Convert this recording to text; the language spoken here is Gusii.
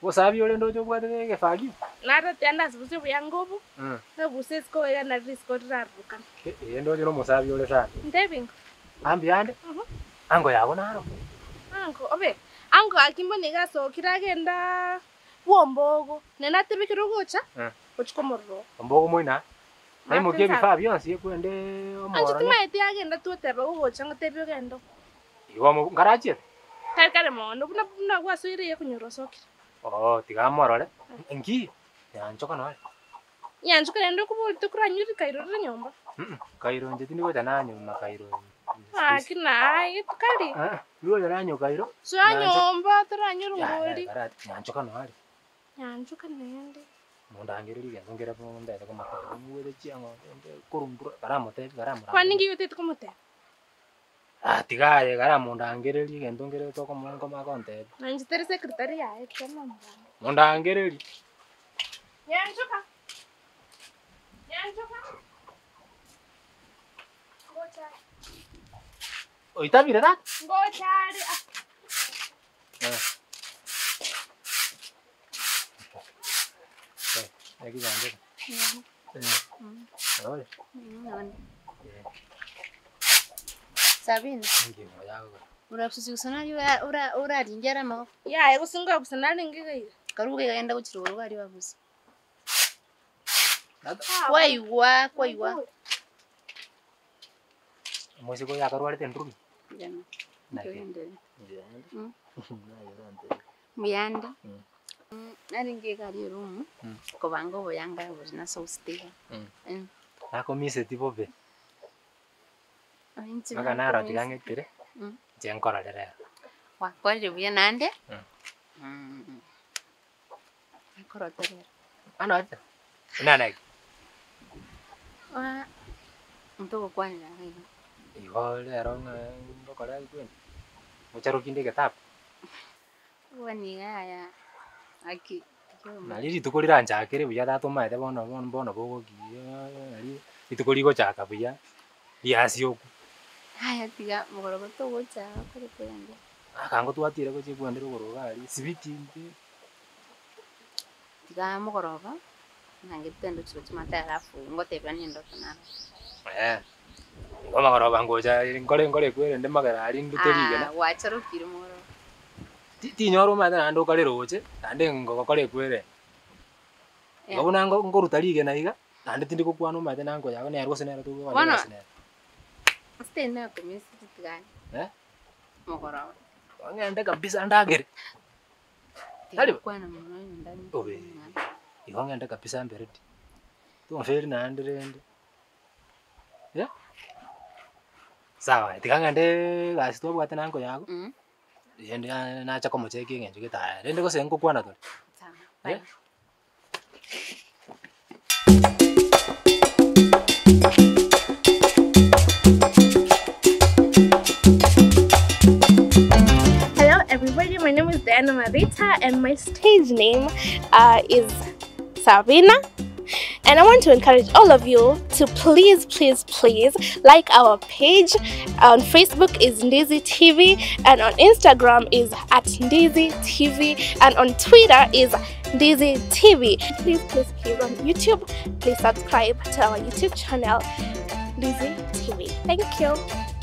Obosabi ore ndoche obwate egefagio. Naro tianda ase oboyanga obo, nobuse isiko iga nari risiko rirarurukane. Ee ndoche nomosabi ore sana. Ntebi ng'o? Mbuya ande, ango yago naro. Ango, obe, ango gaki mbono iga asokire agenda bw'ombogo, nere natebekire ogocha, gochia komorora oo. Ombogo moino aa, naimokia ebifaa bionsi ekwende Anche omorore. timaeti agenda twoteba gogocha ngotebie ogende oo. Igo omo nkarachiete? Tari kare mono, buna buna gwasoire iga konyora osokire. Oo, tiga amorore, nki? Nyanchoka nore. Nyanchoka naende okobori tokoranywa rikairo rire nyomba. Kairo inche tindi gocha nanyuma kairo. Gaki naye kari. Tindi gocha nanywa kairo. Soa nyomba toranywe rongori. Nyanchoka nore. Nyanchoka naende. Mondangererie egento nkere bo ndete komotebia omogwere chiang'ombe inde korumbura karamotebi karamorangerie. Kwani nki otagete komotebia? Ah tiga aye karamondangererie egento nkere tokomoa nkoma agontebia. Na inche tari secretary yaye tiga namorangerie. Mondangererie. Nyanchoka, nyanchoka, ngocha are. Oitabire tata? Ngocha are ah. Eh. Eh, naki Nyanchoka? Eh. Ore? Sabina, oraringia are amagoko. Yaya gose ngoabusa narenge iga iga. Karibu iga genda gochia rogoro iga aria oabuse. Kwaigwa kwaigwa. Omosike oyo akarwarete endurume? Mbuyande, narenge iga aria eroom, kobanga oboyanga bori nase ogositiga. Nakomiseti bobe. Mpaka naro tiga ng'etere, inche nkorore rero. Gwakorire buya naende, nakorote rero. Anoete? Buna naki? Ntogokwanera iga iga. Igo rero ng'a ngokora kwendi, ngocharoki inde egetabu. Bono iga yaya gaki. Nari rituko riranchakere buya tata omanyete bono bono bono bogokiia nari rituko rigochaka buya, riasioku. Yaya tiga mogoroba togocha aa kore kwende. Aka ngotwatire gochia kwendera ogoro iga aria sibiti mbi. Tiga mogoroba, nange togende gochia gochia alafu ngotebia endoto naro. Eeh, igo mogoroba ngocha nkore nkore ekwerende magega aria ndute rigena. Gwacharokire mogoroba. Tinyora omanyete naende okare roche, naende ngokora ekwerende. Igo buna nkoruta rigena iga, naende tindi gokwana omanyete na nkoyago nere gose nere togokora Bono- egasi nere. Sitari nakomeseti tigani Eh? mogoroba. Ng'ende kabisa ndagere. Tari bo? Tigokwana mono onye ndari Obe. Igo ng'ende kabisa mbe ready. Tomferi naende rende. Eh? Sawa, tiga ng'ende egasi twabwate na nkoyago. Rende nacha komochekia eng'encho gete aya, rende gose nkokwana tore? Sawa, Eh? bye. Hello, everybody. My name is Diana Marita, and my stage name uh, is Sabina. And I want to encourage all of you to please, please, please like our page. On Facebook is Ndizi TV, and on Instagram is at Ndizi TV, and on Twitter is Ndizi TV. Please, please, please, on YouTube, please subscribe to our YouTube channel, Ndizi TV. Thank you.